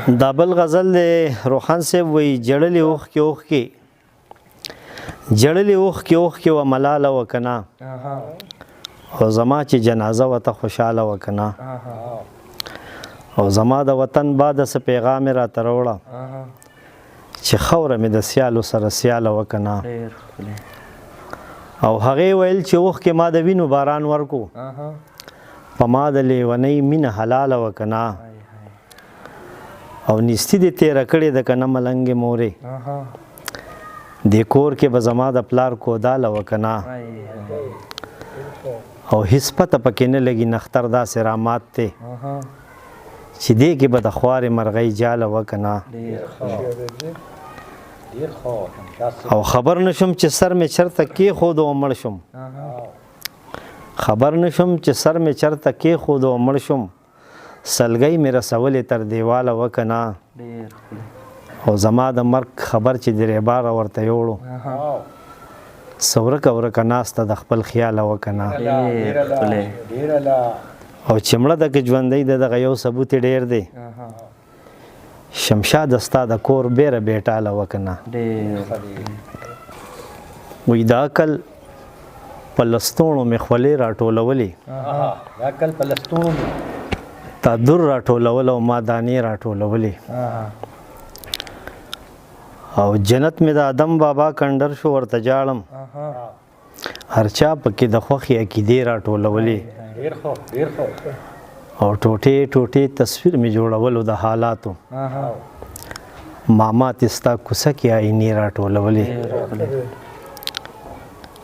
دا بل غزل دی، روخان صاحب وی جړلې اوښکې اوښکې، جړلې اوښکې اوښکې وه ملاله وکنه، او زما چې جنازه وته خوشحاله وکنه، او زما د وطن باده څه پیغام یې راته راوړه چې خاوره مې د سیالو سره سیاله وکنه. او هغې ویل چې اوښکې ما د وینو باران ورکو، په ما د لیونۍ مینه حلاله وکنه، او نیستی دې تېره کړې ده که نه ملنګې مورې، دې کور کې به زما د پلار کوداله وکنه، او هیڅ پته پکې نه لګي نختر داسې رامات دی چې دې کې به د خوارې مرغۍ جاله وکنه. او خبر نشم چې سر مې چرته کېښود او مړ شم، خبر نشم چې سر مې چرته کېښود او مړ شم، سلګۍ مې رسولې تر دیواله وکنه، او زما د مرګ خبر چې د ریباره ورته یوړو، څه ورکه ورکه ناسته د خپل خیاله وکنه. او چې مړه ده که ژوندۍ ده دغه یو ثبوت یې ډېر دی، شمشاد ستا د کور بیره بیټاله وکنه. وی د عقل په لستوڼو مې خولې راټولولې، تا در راټولول او ما دانې راټولولې، او جنت مې د آدم بابا کنډر شو ورته جاړم، هر چا پکې د خوښې عقیدې راټولولې، او ټوټې ټوټې تصویر مې جوړولو د حالاتو، ماما ته ستا کوڅه کې آینې راټولولې.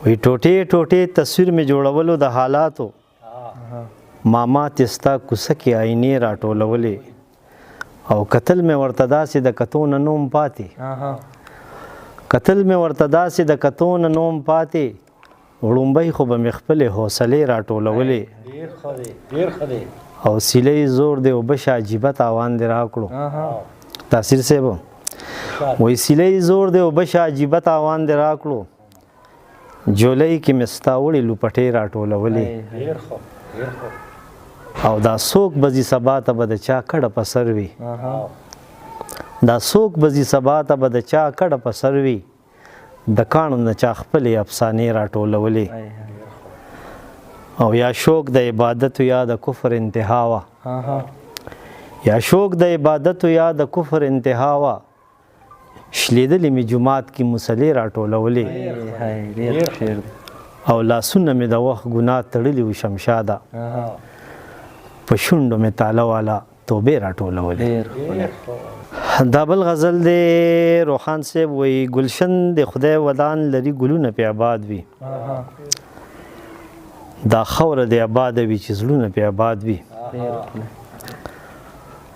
وی ټوټې ټوټې تصویر مې جوړولو د حالاتو، ماما ته ستا کوڅه کې آینې راټولولې، او قتل مې ورته داسې د کتو نه نوم پاتې، قتل مې ورته داسې د کتو نه نوم پاتې، وړومبۍ خو به مې خپلې حوصلې راټولولې، او سیلۍ زور دی اوبه شه عجیبه تاوان دې راکړو. تاثیر صاحب وایي سیلۍ زور دی اوبه شه عجیبه تاوان دې راکړو، جولۍ کې مې ستا وړې لوپټې راټولولې، او دا څوک به ځي سبا ته به د چا کډه په سر وي، دا څوک به ځي سبا ته به د چا کډه په سر وي، د کاڼو نه چا خپلې افسانې راټولولې، او یا شوق د عبادت یا د کفر انتها وه، یا شوق د عبادت یا د کفر انتها وه، شلېدلې مې جومات کې مصلې راټولولې، او لاسونه مې د وخت ګناه تړلي وو شمشاده، په شونډو مې تاله والا توبې راټولولې. دا بل غزل دی، روخان صاحب وایي ګلشن د خدای ودان لري ګلونه پې آباد وي، دا خاوره دې آباده وي چې زړونه پې آباد وي،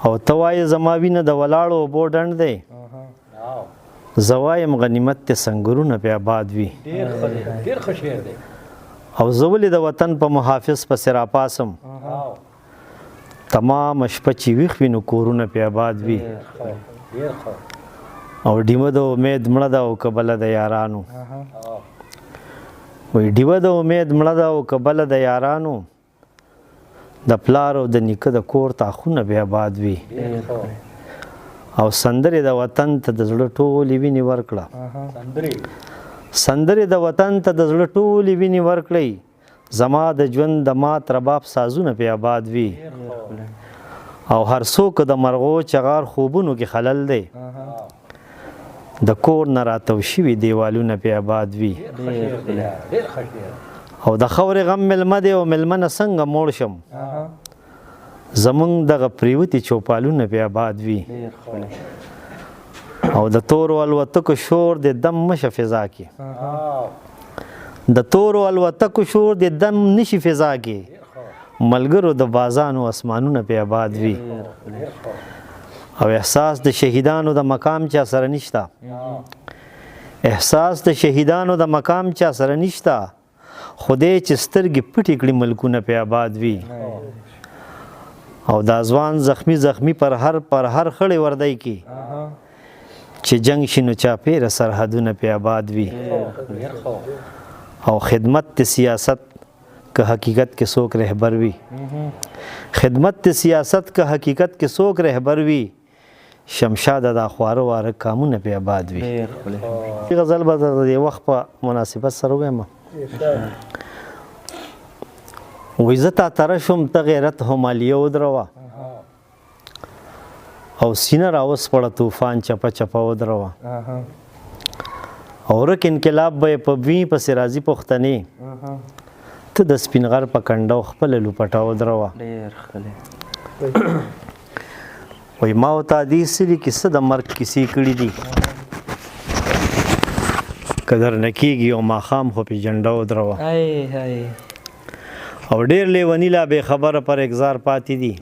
او ته وایې زما وینه د ولاړو اوبو ډنډ دی، زه وایم غنیمت ته سنګرونه پې آباد وي، او زه ولې د وطن په محافظ پسې راپاسم، تمام شپه چې ویښ وي نو کورونه پې آباد وي، او ډیوه د امید مړه ده او که بله د یارانو، وایي ډیوه د امید مړه ده او که بله د یارانو، د پلار او د نیکه د کور تاخونه پې آباد وي، او سندرې د وطن ته د زړه ټولې وینې ورکړه، سندرې د وطن ته د زړه ټولې وینې ورکړئ، زما د ژوند د مات رباب سازونه پې آباد وي، او هر څوک د مرغو چغار خوبونو کې خلل دی، د کور نه راتو شوي دیوالونه پې آباد وي، او د خاورې غم مېلمه دی او مېلمه نه څنګه موړ شم، زمونږ دغه پریوتي چوپالونه پې آباد وي، او د تورو الوتکو شور د دم مشه فضا کې، د تورو الوتکو شور د دم نشي فضا کې، ملګرو د بازانو اسمانونه پې آباد وي، او احساس د شهیدانو د مقام چا سره نشته، احساس د شهیدانو د مقام چا سره نشته، خدای چې سترګې پټې کړي ملکونه پې آباد وي، او دا ځوان زخمی زخمی پر هر خړې وردی کې چې جنگ شي نو چاپېره سرحدونه پې آباد وي، او خدمت ته سیاست که حقیقت کې څوک رهبر وي، خدمت ته سیاست که حقیقت کې څوک رهبر وي، شمشاده دا خواره واره کامونه پې آباد وي. غزل به د دې وخت په مناسبت سره ووایم. وایي زه تا تره شوم، ته غیرت همالیه ودروه او سینه راوسپړه، طوفان چپه چپه ودروه. او ورک انقلاب به په وی پسې راځي پښتنې، ته د سپین غر په کنډو خپله لوپټه ودروه. ډېر ښکلی. وایي ما او تا دې سلي کې څه د مرګ کیسې کړي دي، که درنه کېږي او ماښام خو پې جنډه ودروه. او ډېر لیوني لا بې خبره پر اګزار پاتې دي،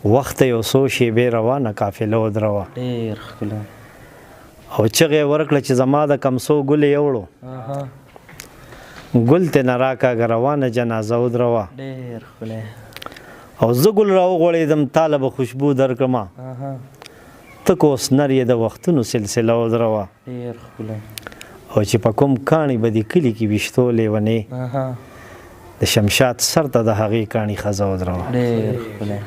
وخت یو څو شېبې روانه قافله ودروه. ډېر ښکلی. او چغې یې ورکړه چې زما د کمسو ګل یې یوړو، ګل ته نه راکاږه روانه جنازه ودروه. ډېر ښکلی. او زه ګل راوغوړېدم، تاله به خوشبو درکړم، ته که اوس نر یې د وختونو سلسله ودروه. ډېر ښکلی. او چې په کوم کاڼي به دې کلي کې ویشتو لیونې، د شمشاد سر ته د هغې کاڼي ښځه ودروه. ډېر ښکلی.